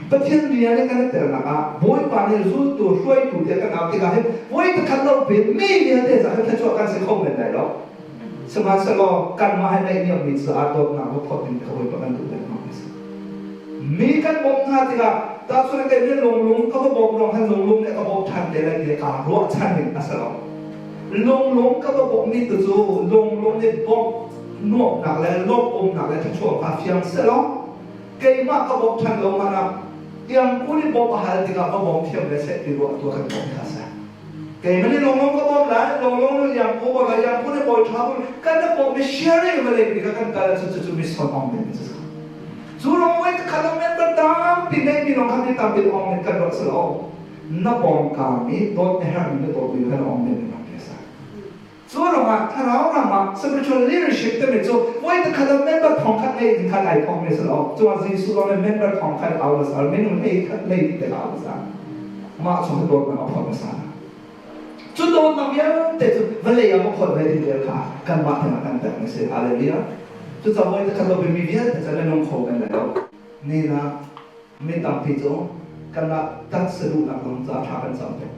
Pathian rian i kan i telnak ah Bawipa nih zultu hruaitu tiah kan au tikah hin voi pakhat lo pin mi vialte ca khan thluachuah kan si kho men lai lo. Sihmanhsehlaw kanmah he naihniammi caah dawtnak va phawt ding kha Bawipa kan duh lengmang a si. Mi kan bawmh hna tikah tahchun kei nih lunglung ka va bawmh ruang han lunglung nih ka bawmh ṭhan te lai ti kaa ruahchan ning a si lo. Lunglung ka va bawmhmi tu cu lunglung nih bawmh nuamhnak le lawmh-umnak le thluachuah kha fiang sehlaw keimah ka bawmh ṭhan lo hmanh ah tiangku nih bawmh a hal tikah ka bawm thiam le seh ti ruah tuah kan bawmh kha a si. Keimah nih lunglung ka bawm lai, lunglung nih iangku bawm lai, iangku nih bawi ṭha bawm kan na bawm mi sharing vawlei pi kha kan kal ahcun cucu mission ong men cu cu rong khat ong men ban tampi nei mi long kha mi tampi ong men kan ruah silo na pawngka mi dawt na herh mi na dawt mi kha na ong men mi rak sa. Cu ruangah thlarau ram ah spiritual leadership timi cu voi takhat ah member thong khat lei in khan ai thong mi si lo. Cuah Jesuh zong nih member thong khat au hmasa, minung hlei khat lei te au hmasa. Mah cu dawtnak a phawt hmasa. Cu dawtnak vialte cu vawlei ah phawt ve ding vial kha kanmah tengah kan pek mi si. Hallelujah. Cucaah voi takhat lo mi vialte cu nan nung kho men lai lo. Ni na mi tampi cu kanmah taksa duhnak lawng ca thla kan cam peng.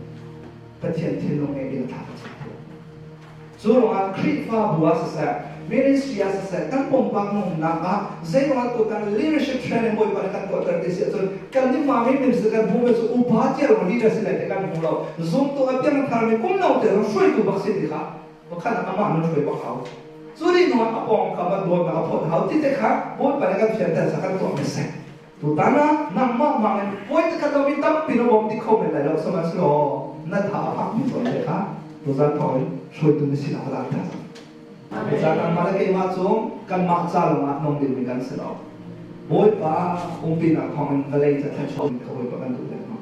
Pathian thinlung ngeih ding a ṭha chin tuk. Cu ruangah Khrihfabu ah siseh, ministry ah siseh, kan pumpak nunnak ah zeiruangah tutan leadership training Bawipa nih kan tuahter ti si ahcun kan nih mah mi ministry kan hmuh mi cu upa cia lawng leader si lai ti kan hmu lo. Zumtu a piang tharmi kum no te zong hruaitu bak si ti kha pakhat amah nun hruai bak hau. Cu nih hnuah a pawngkam a dawtnak a phawt hau ti te kha Bawipa nih kan fianter sa kan tuah mi si. Tutan ah nangmah mang in puai takhat lo mi tampi na bawm ti kho men lai lo, sihmanhsehlaw na tha a fakmi zawn te kha tuzan thawng in hruaitu na sinak la ta cang. Cucaah nangmah le keimah cu kanmah ca lawngah nung dingmi kan si lo. Bawipa umpinak thawng in vawlei ca thluachuah in ka Bawipa kan duh lengmang.